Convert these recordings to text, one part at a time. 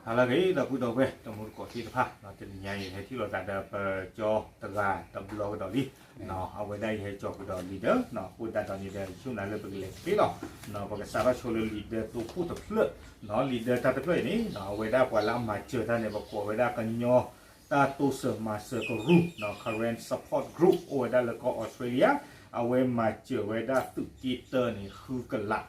ဟါလၢအဂ့ၤ ဒီပုၢ်ဒီဝဲၢ် တံၤသကိးသ့ၣ်တဖၣ်, တနံၤညါအံၤ ယဟဲထံၣ်လိာ်သးဒီးပကၠီတဂၤတဘျီကဒီးလံ. အဝဲဒၣ်ယဟဲကၠီၤကဒီး leader, အဃိသတးဒီးန့ၣ်ဒီး ယဆိကမိၣ်လၢပကလဲၤတသ့လီၤ. ပကစးထီၣ်ဆိလၢ leader တိခိၣ်တဖျၢၣ်, leader တၢ်တဖျၢၣ်အံၤန့ၣ် အဝဲဒၣ်ပှၤလၢအမၤစၢၤတၢ်န့ၣ် ပကိးဝဲဒၣ်ကညီတၢ်တိစၢၤမၤစၢၤကရူၢ်, Karen Support Group အိၣ်ဝဲဒၣ်လၢကီၢ်အီစထြ့လယါ, အဝဲမၤစၢၤဝဲဒၣ်သုးက့သၢန့ၣ် ဃုကလး,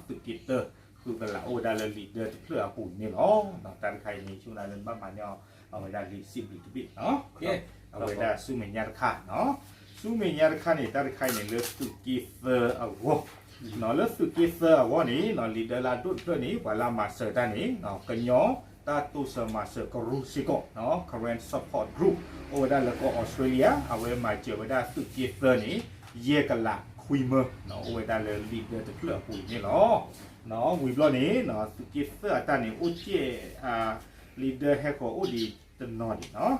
သုးက့သၢ ဃုကလး အိၣ်ဝဲဒၣ်လၢ leader တဖျၢၣ်အပူၤန့ၣ်လီၤ. တၢ်တခါအံၤန့ၣ် ဆိကမိၣ်လၢနဘၣ်မၤန့ၢ်အီၤ အဝဲဒၣ်လံာ်စံးဘျုးတဘ့ၣ်, အဝဲဒၣ်ဆူမဲာ်ညါတခါ, ဆူမဲာ်ညါတခါန့ၣ် တၢ်တခါအံၤန့ၣ် လၢသုးက့သၢအဂီၢ်, လၢသုးက့သၢအဂီၢ်န့ၣ် leader လၢအဒိၣ်တဖျၢၣ်န့ၣ် ပှၤလၢအမၤစၢၤတၢ်န့ၣ် ကညီတၢ်တိစၢၤမၤစၢၤကရူၢ်စ့ၢ်ကီး, Karen Support Group အိၣ်ဝဲဒၣ်လၢကီၢ်အီစထြ့လယါ, အဝဲမၤစၢၤဝဲဒၣ်သုးက့သၢန့ၣ် ယဲၢ်ကလးခွံမၢ, အိၣ်ဝဲဒၣ်လၢ leader တဖျၢၣ်အပူၤအံၤန့ၣ်လီၤ. ဝံၤဘျီန့ၣ် သုးက့သၢအတၢ်န့ၣ် အိၣ်ကဲး leader ဟဲဃီၤအိၣ်ဒံးတနီၤဒံး,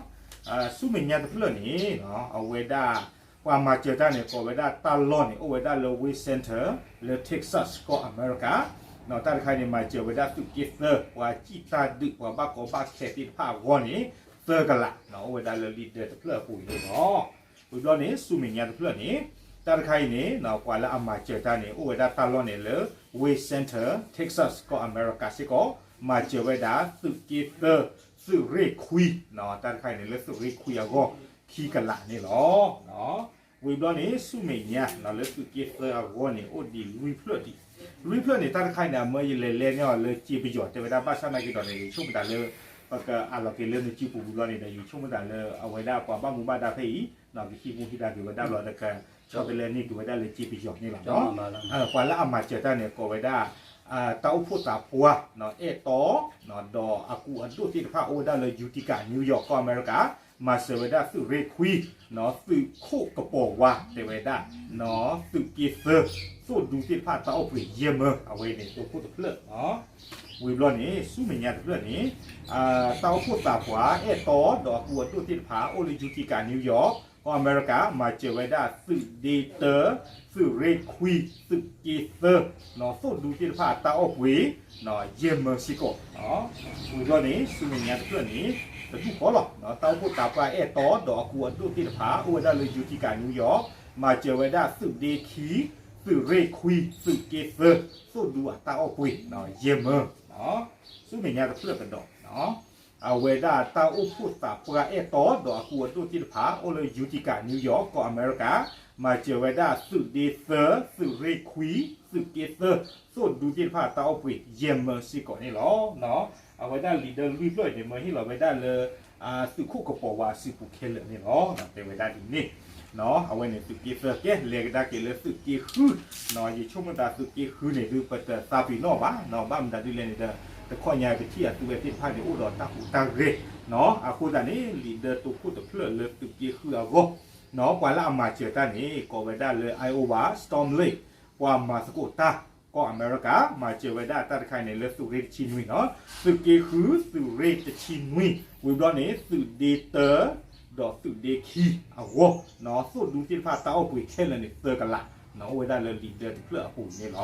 ဆူမဲာ်ညါတဖျၢၣ်န့ၣ် အဝဲဒၣ် ပှၤမၤစၢၤတၢ်န့ၣ် ကိးဝဲဒၣ်တၢ်လီၢ်န့ၣ် အိၣ်ဝဲဒၣ်လၢ Wayne Center လၢ Texas ကီၢ်အမဲရကၤ, တၢ်တခါန့ၣ် မၤစၢၤဝဲဒၣ်သုးက့သၢ ပှၤစံၣ်တၢ်ဒုး ပှၤဘၣ်ကီဘၣ်ခဲသ့ၣ်တဖၣ်အဂီၢ်န့ၣ် သၢကလး, အိၣ်ဝဲဒၣ်လၢ leader တဖျၢၣ်အပူၤအံၤန့ၣ်လီၤ. ဝံၤဘျီန့ၣ် ဆူမဲာ်ညါတဖျၢၣ်န့ၣ် တၢ်တခါအံၤန့ၣ် ပှၤလၢအမၤစၢၤတၢ်န့ၣ် အိၣ်ဝဲဒၣ်တၢ်လီၢ်န့ၣ်လၢ Wayne Center, Texas ကီၢ်အမဲရကၤစ့ၢ်ကီး, မၤစၢၤဝဲဒၣ်သုးက့သၢ သုးရ့ၣ်ခွံ, တၢ်တခါအံၤန့ၣ် လၢသုးရ့ၣ်ခွံအဂီၢ် ခံကလးန့ၣ်လီၤ. ဝံၤဘျီန့ၣ် ဆူမဲာ်ညါ လၢသုးက့သၢအဂီၢ်န့ၣ် အိၣ်ဒံးလွံၢ်ဖျၢၣ်ဒံး, လွံၢ်ဖျၢၣ်န့ၣ် တၢ်တခါအံၤန့ၣ် အမၢယလဲၤလဲန့ၢ်အီၤလၢစ့ပယီၤ တဲဝဲဒၣ် ဘၣ်ဆၣ်နာ်က့ၤဒီးန့ၣ် ယဆိကမိၣ်တၢ်လၢ ပကအးလီၤက့ၤလၢနစုပူၤဝံၤဘျီန့ၣ်ဒီး ယဆိကမိၣ်တၢ်လၢအဝဲဒၣ်ပှၤဘၣ်မူဘၣ်ဒါဖဲအံၤ ကဟံးမူဟံးဒါက့ၤဝဲဒၣ်ဘျီဒီး ကဆီတလဲန့ၢ်က့ၤဝဲဒၣ်လၢစ့ပယီၤန့ၣ်လီၤ. ပှၤလၢအမၤစၢၤတၢ်န့ၣ် ကိးဝဲဒၣ် တၢ်အိၣ်ဖှိၣ်သးပှၢ် အဲၣ်တီ ဒီးအကူအဒိၣ်သ့ၣ်တဖၣ် အိၣ်ဝဲဒၣ်လၢ Utica New York ကီၢ်အမဲရကၤ, မၤစၢၤဝဲဒၣ်သုးရ့ၣ်ခွံ, သုးခိၣ်ကပီၤဝါ တဲဝဲဒၣ် သုးက့သၢ သိၣ်ဒူသ့ၣ်တဖၣ်တၢ်အိၣ်ပှ့ၤယဲၢ်မၢ အဝဲန့ၣ် တိခိၣ်တဖျၢၣ်, ဝံၤဘျီန့ၣ် ဆူမဲာ်ညါတဖျၢၣ်န့ၣ် တၢ်အိၣ်ဖှိၣ်သးပှၢ် အဲၣ်တီ ဒီးအကူအဒိၣ်သ့ၣ်တဖၣ် အိၣ်လၢ Utica New York ကီၢ်အမဲရကၤ မၤစၢၤဝဲဒၣ်သုးဒ့တၢ သုးရ့ၣ်ခွံ သုးက့သၢ သိၣ်ဒူသ့ၣ်တဖၣ်တၢ်အိၣ်ပှ့ၤ ယဲၢ်မၢစ့ၢ်ကီး, ဝံၤဘျီန့ၣ် ဆူမဲာ်ညါတဖျၢၣ်န့ၣ် တဒူၣ်ဃီလီၤ. တၢ်အိၣ်ဖှိၣ်သးပှၢ် အဲၣ်တီ ဒီးအကူအဒိၣ်သ့ၣ်တဖၣ် အိၣ်ဝဲဒၣ်လၢ Utica New York မၤစၢၤဝဲဒၣ်သုးဒ့ခံ သုးရ့ၣ်ခွံ သုးက့သၢ သိၣ်ဒူအတၢ်အိၣ်ပှ့ၤ ယဲၢ်မၢ, ဆူမဲာ်ညါတဖျၢၣ်ကဒီး အဝဲဒၣ်တၢ်အိၣ်ဖှိၣ်သးပှၢ် အဲၣ်တီ ဒီးအကူအဒိၣ်သ့ၣ်တဖၣ် အိၣ်လၢ Utica New York ကီၢ်အမဲရကၤ, မၤစၢၤဝဲဒၣ်သုးဒ့သၢ သုးရ့ၣ်ခွံ သုးက့သၢ သိၣ်ဒူသ့ၣ်တဖၣ်တၢ်အိၣ်ပှ့ၤ ယဲၢ်မၢစ့ၢ်ကီးန့ၣ်လီၤ. အဝဲဒၣ် leader လွံၢ်ဖျၢၣ်အံၤန့ၣ် မၢဟ့ၣ်လီၤဝဲဒၣ်လၢ သုးခိၣ်ကပီၤဝါအစုပူၤခဲလၢာ်န့ၣ်လီၤ. တဲဝဲဒၣ်ဒ်န့ၣ် အဝဲန့ၣ်သုးက့သၢကဲ လဲၤကဒါက့ၤလၢသုးက့ဃု, ယဆိကမိၣ်တၢ်သုးက့ဃုန့ၣ်ဒုး ပတသးပ့ၤနီၣ်ဘၣ်, ဘၣ်မနုၤဒ်လဲၣ်န့ၣ်ဒီး တခီညါပထံၣ်အသုဝဲသ့ၣ်တဖၣ်န့ၣ် အိၣ်ဒီးတၢ်ဟူးတၢ်ဂဲၤ, အဃိသတးန့ၣ် leaderတိခိၣ်တဖျၢၣ်လၢသုးက့ဃုအဂီၢ်, ပှၤလၢအမၤစၢၤတၢ်န့ၣ် ကိးဝဲဒၣ်လၢ Iowa Storm Lake ပှၤမၤသကိးတၢ် ကီၢ်အမဲရကၤ မၤစၢၤဝဲဒၣ်တၢ်တခါအံၤန့ၣ်လၢသုးရ့ၣ်တဆံနွံနီၤ, သုးက့ဃု သုးရ့ၣ်တဆံနွံ, ဝံၤဘျီန့ၣ် သုးဒ့တၢ ဒီးသုးဒ့ခံအဂီၢ်, သိၣ်ဒူသ့ၣ်တဖၣ်တၢ်အိၣ်ပှ့ၤခဲလၢာ်န့ၣ် သၢကလး, အိၣ်ဝဲဒၣ်လၢ leader တဖျၢၣ်အပူၤန့ၣ်လီ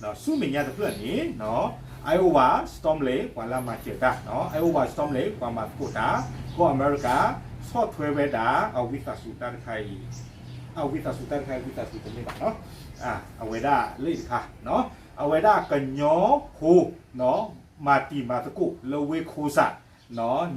ၤ. ဆူမဲာ်ညါတဖျၢၣ်န့ၣ် Iowa Storm Lake ပှၤလၢမၤစၢၤတၢ်, Iowa Storm Lake ပှၤမၤသကိးတၢ် ကီၢ်အမဲရကၤ ဆီၣ်ထွဲဝဲဒၣ် အဝံသးစူၤတၢ်တခါအံၤ, အဝံသးစူၤတၢ်တခါအံၤ ဝံသးစူၤတမ့ၢ်ဘၣ်နီၤ, အဝဲဒၣ်လၢတခါ, အဝဲဒၣ်ကညီဖိ မၤတံၤမၤသကိးလၢဝ့ၢ်ခိစး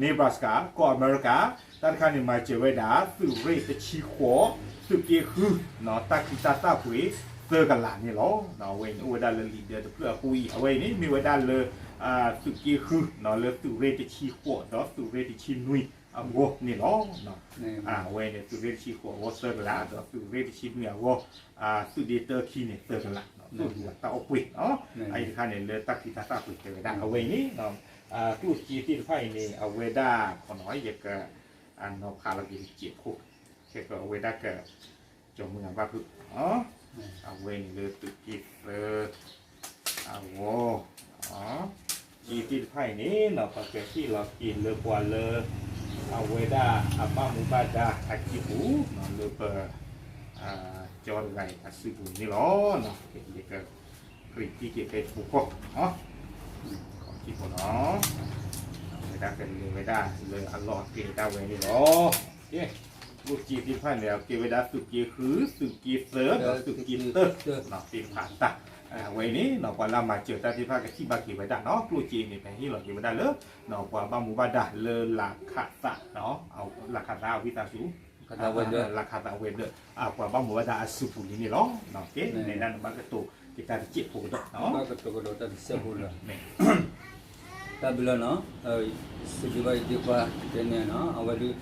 Nebraska ကီၢ်အမဲရကၤ, တၢ်တခါန့ၣ် မၤစၢၤဝဲဒၣ် သုးရ့ၣ်တဆံဃိး, သုးက့ဃု, တၢ်ချံတၢ်သၣ်ပှ့ၤ သၢကလးန့ၣ်လီၤ. အဝဲန့ၣ်အိၣ်ဝဲဒၣ်လၢ leader တဖျၢၣ်အပူၤအံၤ, အဝဲအံၤန့ၣ် မ့ၢ်ဝဲဒၣ်လၢ သုးက့ဃု လၢသုးရ့ၣ်တဆံဃိး ဒီးသုးရ့ၣ်တဆံနွံအဂီၢ်န့ၣ်လီၤ. အဝဲန့ၣ် သုးရ့ၣ်တဆံဃိးအဂီၢ်သၢကလး, ဒီးသုးရ့ၣ်တဆံနွံအဂီၢ် သုးဒ့တၢခံန့ၣ်သၢကလး, သိၣ်ဒူအတၢ်အိၣ်ပှ့ၤ, အအံၤတခါန့ၣ် လၢတၢ်ချံတၢ်သၣ်ပှ့ၤတဲဝဲဒၣ်, အဝဲအံၤန့ၣ် ကျိၣ်စ့သ့ၣ်တဖၣ်အံၤန့ၣ် အဝဲဒၣ်ခီနီၤ ယက နီၤဖးလီၤက့ၤတစဲးဖိ, ခဲကီးအဝဲဒၣ်က ကၠီမုၢ်ဂၤဘၣ်ဖုး, အဝဲန့ၣ်လၢသုးက့သၢ အဂီၢ်, စ့သ့ၣ်တဖၣ်အံၤန့ၣ်နီၤ ပှၤကဟ့ၣ်လီၤက့ၤလၢပှၤလၢ အဝဲဒၣ်အဘၣ်မူဘၣ်ဒါအစုပူၤ, လၢပ ကၠီတဂၤအံၤအစုပူၤန့ၣ်လီၤ. ယက print က့ၤဖဲတပူၤဃီ, ခီၣ်ထံးဖိနီၤ, ကလဲၤဝဲဒၣ်လၢအလီၢ်အကျဲဒၣ်ဝဲန့ၣ်လီၤ. ကဲ, ကျိၣ်စ့သ့ၣ်တဖၣ်န့ၣ် ကဲဝဲဒၣ်သုးက့ဃု, သုးက့သၢ, ဒီးသုးက့သၢ, သ့ၣ်တဖၣ်တၢ်, အဝဲအံၤန့ၣ် ပှၤလၢအမၤစၢၤတၢ်သ့ၣ်တဖၣ်ကထံၣ်ဘၣ်က့ၤဝဲဒၣ်နီၤ, ကျိၣ်စ့န့ၣ် ပဟ့ၣ်လီၤက့ၤဝဲဒၣ်လၢ ပှၤဘၣ်မူဘၣ်ဒါလၢလၤခးသး, လၤခးသးအဝံသးစူၤ လၤခးသးဝဲၤဒၢး, ပှၤဘၣ်မူဘၣ်ဒါအစုပူၤလံန့ၣ်လီၤ. ကဲ, နဲဒၣ်နဘၣ်ကတိၤက့ၤတၢ်တစဲးဖိကဒီး, ဘၣ်ကတိၤကဒီးတၢ်တစဲးဖိလၢ တၢ်ဘျုးလီၤနီၤ, စံးဘျုးဘၣ်ယဒ့ခွါတဲန့ၣ်နီၤ, အဝဲဒုး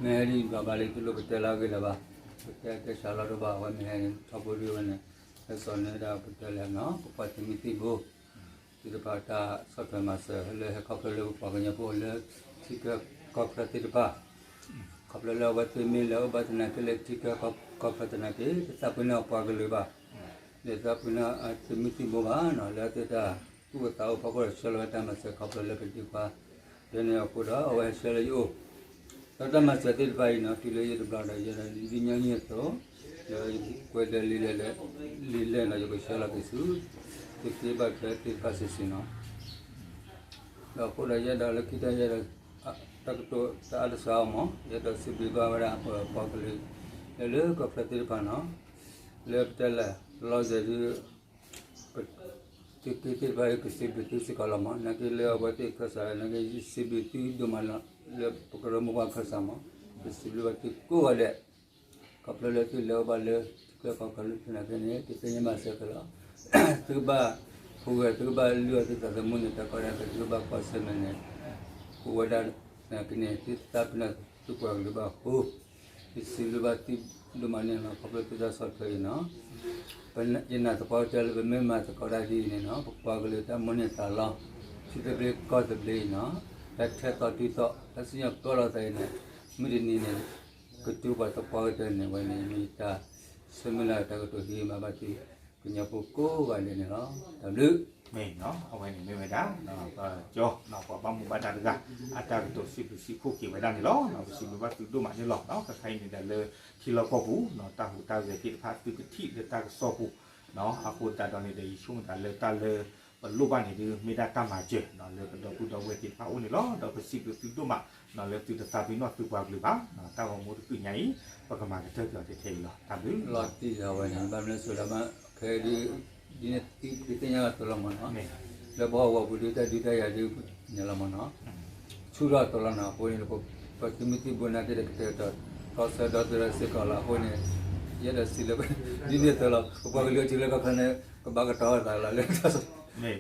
မ့ၢ်ဟဲဒ်ဘၣ်ဘၣ်လၢတလိၣ်ပတဲလၢအဂ့ၢ်လၢၤဘၣ်, ပတဲတဲစှၤလီၤဒိၣ်ဘၣ်, အဝဲမ့ၢ်ဟဲန့ၣ် ထီဘိဒုးဝဲန့ၣ် ဟဲစိာ်န့ၢ်ဝဲဒၣ်ပတဲလဲၣ်နီၤ, ပပှၤသုးမုၢ်သံၣ်ဘိ သ့ၣ်တဖၣ်တၢ်ဆီၣ်ထွဲမၤစၢၤ လၢဟဲခီဖျိလၢပပှၤကညီဖိလၢ ထံချၢကီၢ်ချၢသ့ၣ်တဖၣ်, ခီဖျိလၢအဝဲသ့ၣ်မ့ၢ်လဲၤအိၣ်ဘၣ်သနာ်က့လၢထံချၢကီၢ်ချၢသနာ်က့ တသးပ့ၤနီၣ်ပှၤကလုာ်ဘၣ်, တသးပ့ၤနီၣ်သုးမုၢ်သံၣ်ဘိဘၣ်နီၤ, လၢအသ့ၣ်တၢ်သူၣ်အိၣ်သးအိၣ်ဖီခိၣ်ဒီး ဆှၢလီၤဝဲတၢ်မၤစၢၤခီဖျိလၢပဒ့ခွါ တဲန့ၣ်အဃိဒီး အဝဲဟဲဆှၢလၢယအိၣ် ဒီးတၢ်မၤစၢၤသ့ၣ်တဖၣ်အံၤနီၤ တုၤလၢယတဘျီဒီး ယဲဒၣ်ဒ်ညီနုၢ်အသိး ဒီးကွဲးဒၢလံလဲၣ်လံလဲၣ်နီၤ ယကဆှၢလီၤက့ၤဆူ သုးက့ဘၣ်ထွဲသ့ၣ်တဖၣ်စုာ်စုာ်နီၤ, ဒီးအဃိဒီးယဲဒၣ်လၢခံတၢ်ယဲဒၣ် တၢ်ကတိၤတအါတစှၤအီၤမး ယအဲၣ်ဒိးစံးဘျုးဘၣ်ဝဲဒၣ်ပပှၤကလုာ် လၢလၢကီၢ်ချၢသ့ၣ်တဖၣ်နီၤ, လၢပတဲလဲၣ် လီၤစဲၤဒုး သုးက့သ့ၣ်တဖၣ် ကစံးဘျုးသုစ့ၢ်ကီးလီၤမး, နာ်က့လၢအဝဲသ့ၣ်ခၢၣ်စး နာ်က့ စံးဘျုးသုဒိၣ်မးလီၤ, လၢပကရၢမိၢ်ပှၢ်ခၢၣ်စးမး, ပစံးဘျုးဘၣ်သုကိးဂၤဒဲး, ခီဖျိလၢသုလဲၤအိၣ်ဘၣ်လၢ ထံချၢကီၢ်ချၢသနာ်က့န့ၣ် သုသ့ၣ်ညါမၤစၢၤက့ၤလီၤ, သုကဘၣ်ဟူးဂဲၤ သုကဘၣ်လုၢ်အီၣ်သုသးသမူန့ၣ် တၢ်ကီတၢ်ခဲ သုကဘၣ်ကွၢ်ဆၢၣ်မဲာ်န့ၣ် အိၣ်ဝဲဒၣ်သနာ်က့န့ၣ် သုသးပ့ၤနီၣ်သုပှၤကလုာ်ဘၣ်အဃိ ယစံးဘျုးဘၣ်သုဒိၣ်မးန့ၣ်လီၤ. ခီဖျိသုတၢ်ဆီၣ်ထွဲအံၤနီၤ, ယနာ်သပှၢ်ကတၢၢ်လၢပမ့ၢ်မၤသကိးတၢ်ဒ်အံၤန့ၣ်နီၤ ပပှၤကလုာ်တၢ်မိၣ်န့ၢ်သးလီ ထံသဘျ့ကီၢ်သဘျ့အံၤနီၤ တၢ်ထဲသိးတုၤသိး တၢ်စံၣ်ညီၣ်ပျီလိာ်သးအံၤန့ၣ် မုၢ်တနံၤန့ၣ် ကတုၤပှၤသပှၢ်ကတၢၢ်န့ၣ် ဝဲန့ၣ်မ့ၢ်တၢ်ဆၢမုၢ်လၢ်တၢ်ကတိၤဟ့ၣ်မၤဘၣ်သု ကညီဖိကိးဂၤဒဲးန့ၣ်လီၤ. တၢ်ဘျုး မ့ၢ်နီၤ အဝဲန့ၣ်မ့ၢ်ဝဲဒၣ် ပကၠီ ပှၤဘၣ်မူဘၣ်ဒါတဂၤ အတၢ်ကတိၤစံးဘျုးစံးဖှိၣ်က့ၤဝဲဒၣ်န့ၣ်လီၤ. ပစံးဘျုးဘၣ်သုဒိၣ်မးန့ၣ်လီၤ. ခဲခါအံၤန့ၣ်ဒီးလၢထံလီၢ်ကီၢ်ပူၤ တၢ်ဟူးတၢ်ဂဲၤသ့ၣ်တဖၣ်သုကထံၣ်လၢတၢ်ကစီၣ်ပူၤ အဃိသတးဒီးန့ၣ်ဒီး ယဆိကမိၣ်သးလၢတၢ်လၢပလိၣ်ဘၣ်န့ၣ်ဒုး မ့ၢ်ဒၣ်တၢ်မၤစၢၤ လၢပဒီပုၢ်ဒီဝဲၢ်သ့ၣ်တဖၣ်အအိၣ်န့ၣ်လီၤ. ဒီးပစံးဘျုးသုဒိၣ်မး လၢသုတသးပ့ၤနီၣ်သုပှၤကလုာ်ဘၣ်. တၢ်ဂီၤမူတကုၢ်ညါအံၤ ပကမၤကတၢၢ်က့ၤအီၤထဲထဲအံၤလီၤ. တၢ်ဘျုး လီၤတံၢ်လီၤဝဲန့ၣ် ဘၣ်မနုၤအဃိဒီး ခဲဒုး ဒ်န့ၣ်သုသ့ၣ်ညါလီၤသိးလီၤမးနီၤ, လၢပဟီၣ်ကဝီၤပူၤဒုး တၢ်ဒုးတၢ်ယၤဒုးန့ၣ်လီၤမးနီၤ, ဆူၣ်ထီၣ်သိးလီၤနီၤ. အဃိန့ၣ် ပသုးမုၢ်သံၣ်ဘိနာ်က့ဒီး ကတဲာ်ကတီၤ သီဆၢဒီသဒၢစ့ၢ်ကီးလီၤ. အဃိန့ၣ် ယအဲၣ်ဒိးစံးလၢ ဒ်န့ၣ်အသိးလီၤ ပပှၤကလုာ်ထံလၢကီၢ်ချၢန့ၣ် ကဘၣ်ကတီၤသးလီၤလၢ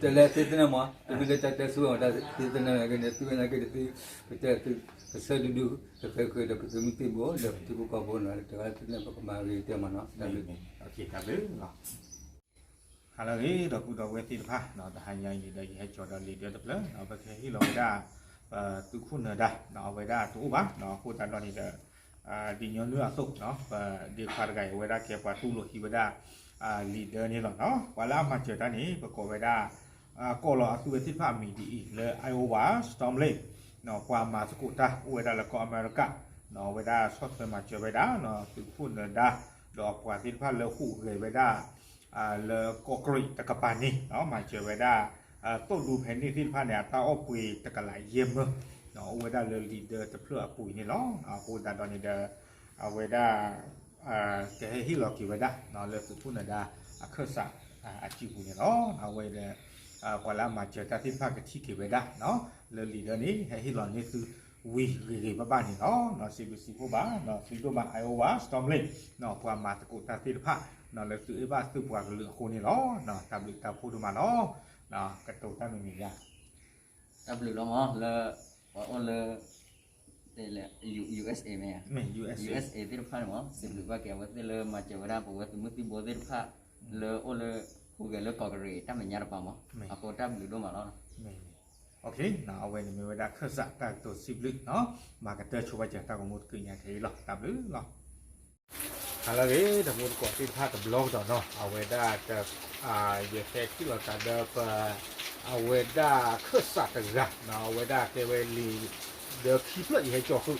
တလဲၤသုသနၢၣ်မး တမ့ၢ်လၢတၢ်တဲဆူၣ်အီၤတၢ်သုသနၢၣ်နာ်က့န့ၣ် သုဝဲနာ်က့ဒီးသု ပတဲသု ကဆၢဒုဒု ကဃဲၤဃုာ်ဒီးပသုးမုၢ်သံၣ်ဘိ ဒီးပထံဖိကီၢ်ဖိနီၤ တဂၤသုန့ၣ် ပကမၤဂ့ၤကတၢၢ်မးနီၤ တၢ်ဘျုး တၢ်ဘျုး ဟါလၢအဂ့ၤ ဒီပုၢ်ဒီဝဲၢ်သ့ၣ်တဖၣ် တဟါညါအံၤန့ၣ်ဒီး ယဟဲကၠီၤဒီးလံာ်ဒၢတဖျၢၣ် ပကဟ့ၣ်လီၤဝဲဒၣ် ပသုးခိၣ်နၢၤဒါ အဝဲဒၣ်တအိၣ်ဘၣ် အဃိသတးဒီးန့ၣ်ဒီး ဒ်ညီနုၢ်အသိး ပဒ့ခွါတဂၤအံၤ အဝဲဒၣ်ကဲပှၤတူၢ်လိာ်ဟံးဝဲဒၣ် လံာ်ဒၢန့ၣ်လီၤ. ပှၤလၢအမၤစၢၤတၢ်န့ၣ် ပကိးဝဲဒၣ် ကိးလီၤအသုဝဲသ့ၣ်တဖၣ်အမံၤဒ်အံၤ လၢ Iowa Storm Lake ပှၤမၤသကိးတၢ်အိၣ်ဝဲဒၣ်လၢကီၢ်အမဲရကၤ အဝဲဒၣ်ဆီၣ်ထွဲမၤစၢၤဝဲဒၣ် သုးခိၣ်နၢၤဒါ ဒီးအပှၤသ့ၣ်တဖၣ်လၢဟူးဂဲၤဝဲဒၣ် လၢကီၢ်ကရံးတကပၤန့ၣ် မၤစၢၤဝဲဒၣ် သိၣ်ဒူဖဲန့ၣ်သ့ၣ်တဖၣ်န့ၣ် အတၢ်အီၣ်ပှ့ၤတကလးယဲၢ်မၢ အိၣ်ဝဲဒၣ်လၢလံာ်ဒၢတဖျၢၣ်အပူၤအံၤန့ၣ်လီၤ. အဃိသတးဒီးန့ၣ်ဒီး အဝဲဒၣ် ကဟဲဟ့ၣ်လီၤက့ၤဝဲဒၣ် လၢသုးခိၣ်နၢၤဒါအခၢၣ်စးအစုပူၤန့ၣ်လီၤ. အဝဲဒီး ပှၤလၢအမၤစၢၤတၢ်သ့ၣ်တဖၣ်ကထံၣ်က့ၤဝဲဒၣ် လၢလံာ်ဒၢန့ၣ် ဟဲဟ့ၣ်လီၤန့ၢ်သုဝံၤဂ့ၤဂ့ၤဘၣ်ဘၣ်န့ၣ်လီၤ. စံးဘျုးစံးဖှိၣ်ဘၣ် သုဒိၣ်မး Iowa Storm Lake ပှၤမၤသကိးတၢ်သ့ၣ်တဖၣ် လၢသုအဲၣ်ဘၣ်သုပှၤကလုာ်အဃိန့ၣ်လီၤ. တၢ်ဘျုးတၢ်ဖှိၣ်ဒိၣ်မးလီၤ. ကတိၤတၢ်မံၤမံၤယါ တၢ်ဘျုးလီၤမး လၢ ပှၤအိၣ်လၢ တဲလဲၣ် ယူအ့ၣ်စ့ၣ် မ့ၢ်ဧါ ယူအ့ၣ်စ့ၣ် သ့ၣ်တဖၣ်န့ၣ်မး စံးဘျုးဘၣ်က့ၤအဝဲသ့ၣ်လၢမၤစၢၤဝဲဒၣ်ပဝဲသုးမုၢ်သံၣ်ဘိသ့ၣ်တဖၣ် လၢအိၣ်လၢ ဟူးဂဲၤလၢကီၢ်ကရံးတၢ်မဲာ်ညါတပၤမး အဃိတၢ်ဘျုးဒိၣ်မးလီၤ. အဝဲန့ၣ်မ့ၢ်ဝဲဒၣ်ခၢၣ်စးတၢ်ကတိၤစံးဘျုး မၤကတၢၢ်ဆိဘၣ်စၢၤတၢ်ဂီၤမူတကုၢ်ညါခဲအံၤလီၤ. တၢ်ဘျုးလီၤ. ဟါလၢအဂ့ၤ တမူတကိးသ့ၣ်တဖၣ်တဘျီကဒီးနီၤ အဝဲဒၣ် ယဟဲထံၣ်လိာ်သးဒီးပ အဝဲဒၣ်ခၢၣ်စးတဂၤ အဝဲဒၣ်ကဲဝဲလံာ်ဒၢခံဖျၢၣ် ယဟဲကၠီဃုာ်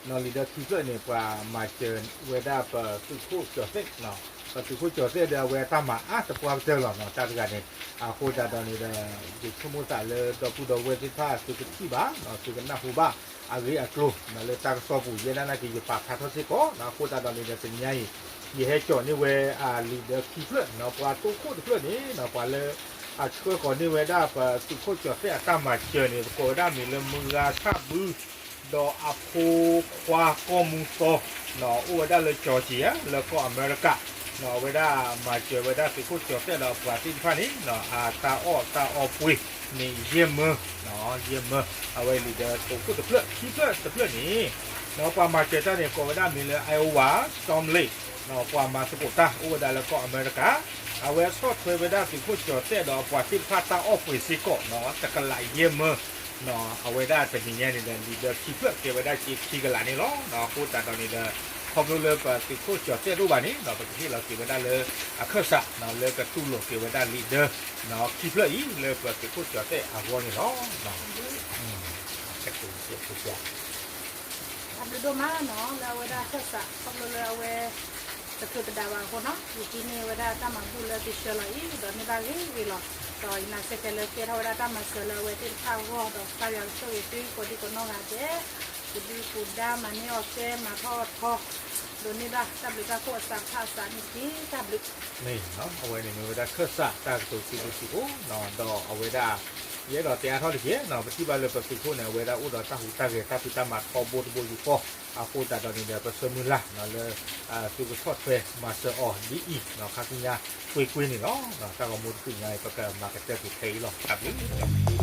လံာ်ဒၢခံဖျၢၣ်န့ၣ် ပှၤမၤစၢၤဝဲဒၣ်ပသုးခိၣ်ကၠီၤသ့ၣ် ပသုးခိၣ်ကၠီၤသဲၣ်ဒီးအဝဲတၢ်မၤအါတပှၢ်ကတၢၢ်လီၤ တၢ်တဂၤန့ၣ်. အဃိသတးဒီးန့ၣ်ဒီး ယဆိကမိၣ်သးလၢဒီပုၢ်ဒီဝဲၢ်သ့ၣ်တဖၣ် သုကထံၣ်ဘၣ် သုကနၢ်ဟူဘၣ် အဂ့ၢ်အကျိၤ လၢတၢ်ကစီၣ်ပူၤ ယဲဒၣ်နာ်က့ ယပာ်ဖျါထီၣ်စ့ၢ်ကီး. အဃိသတးဒီးန့ၣ်ဒီး တနံၤညါအံၤ ယဟဲကၠီၤန့ၢ်ဝဲ အလံာ်ဒၢခံဖျၢၣ် ပှၤတိခိၣ်တဖျၢၣ်န့ၣ် ပှၤလၢ အဆှၢဃီၤန့ၢ်ဝဲဒၣ် ပသုးခိၣ်ကၠီၤသဲၣ်အတၢ်မၤစၢၤန့ၣ် ပကိးဝဲဒၣ်မံၤလၢမုၢ်ဂၤဆၣ်ဘု ဒီးအဖိခွါကီၢ်မူသီ အိၣ်ဝဲဒၣ်လၢ Georgia လၢကီၢ်အမဲရကၤ အဝဲဒၣ်မၤစၢၤဝဲဒၣ်သုးခိၣ်ကၠီၤသဲၣ်ဒီးပှၤသ့ၣ်တဖၣ်န့ၣ် အတၢ်အီၣ်တၢ်အီပှ့ၤန့ၣ် ယဲၢ်မၢ ယဲၢ်မၢ အဝဲလံာ်ဒၢတိခိၣ်တဖျၢၣ် ခံဖျၢၣ်တဖျၢၣ်န့ၣ် ဒီးပှၤမၤစၢၤတၢ်န့ၣ် ကိးဝဲဒၣ်မံၤလၢ Iowa Storm Lake ပှၤမၤသကိးတၢ်အိၣ်ဝဲဒၣ်လၢကီၢ်အမဲရကၤ အဝဲဆီၣ်ထွဲဝဲဒၣ်သုးခိၣ်ကၠီၤသဲၣ်ဒီးပှၤသ့ၣ်တဖၣ်တၢ်အီၣ်ပှ့ၤစ့ၢ်ကီး တကလးယဲၢ်မၢ အဝဲဒၣ်တနံၤညါန့ၣ်ဒီး လံာ်ဒၢခံဖျၢၣ်ကဲဝဲဒၣ်က့ခံကလးန့ၣ်လီၤ. အဃိသတးဒီးန့ၣ်ဒီး ခီဖျိလၢပသုးခိၣ်ကၠီၤသဲၣ်တအိၣ်ဘၣ်န့ၣ် ပကဟ့ၣ်လီၤက့ၤဝဲဒၣ်လၢအခၢၣ်စး လၢကတူၢ်လိာ်က့ၤဝဲဒၣ်လံာ်ဒၢ ခံဖျၢၣ်အံၤ လၢပသုးခိၣ်ကၠီၤသဲၣ်အဂီၢ်န့ၣ်လီၤ. တၢ်ဘျုးဒိၣ်မးနီၤ လၢအဝဲဒၣ်အခၢၣ်စး ခီဖျိလၢအဝဲ တချုးတဒးဘၣ်အဃိနီၤ ယဃ့န့ၢ်ဝဲဒၣ်တၢ်မၤဘူၣ်လၢသုဆှၢလီၤအံၤ ဒီးန့ၢ်ဘၣ်ဂ့ၤဂ့ၤလီၤ. ဒီးယနာ်စ့ၢ်ကီးလၢကဲထီၣ်ဝဲဒၣ်တၢ်မၤစၢၤလၢအဝဲသ့ၣ်တဖၣ်အဂီၢ် ဒီးသးယွၤကဆိၣ်ဂ့ၤသုကိးဒံကိးနီၢ်ဂၤဒဲး ကဒုကဒၣ်မၤန့ၢ်အီၣ်ကဲ မၤထီၣ်အီၣ်ထီ ဒိးန့ၢ်ဘၣ်တၢ်ဘျုးတၢ်ဖှိၣ်အသးတဖၣ်အသးန့ၣ်တက့ၢ်. တၢ်ဘျုး မ့ၢ် အဝဲန့ၣ်မ့ၢ်ဝဲဒၣ်ခၢၣ်စးတၢ်ကတိၤစံးဘျုးစံးဖှိၣ် ဒီးအဝဲဒၣ် ယအဲၣ်ဒိးတဲအါထီၣ်တက့ၢ် ပထံၣ်ဘၣ်လၢပသုးခိၣ်န့ၣ် အဝဲဒၣ်အိၣ်ဒီးတၢ်ဟူးတၢ်ဂဲၤ တၢ်ဖံးတၢ်မၤထီဘိတဘိယူၢ်ဃီ အဃိသတးဒီးန့ၣ်ဒီး ပဆၢမုၢ်လၢ်လၢ သုကဆီၣ်ထွဲမၤစၢၤအီၤဒ်အံၤ ခါဆူညါကွ့ၢ်ကွ့ၢ်န့ၣ်လီၤ. တၢ်ဂီၤမူတချုးညါအံၤ ပကမၤကတၢၢ်ကွံာ်ဖဲအံၤလီၤ. တၢ်ဘျုး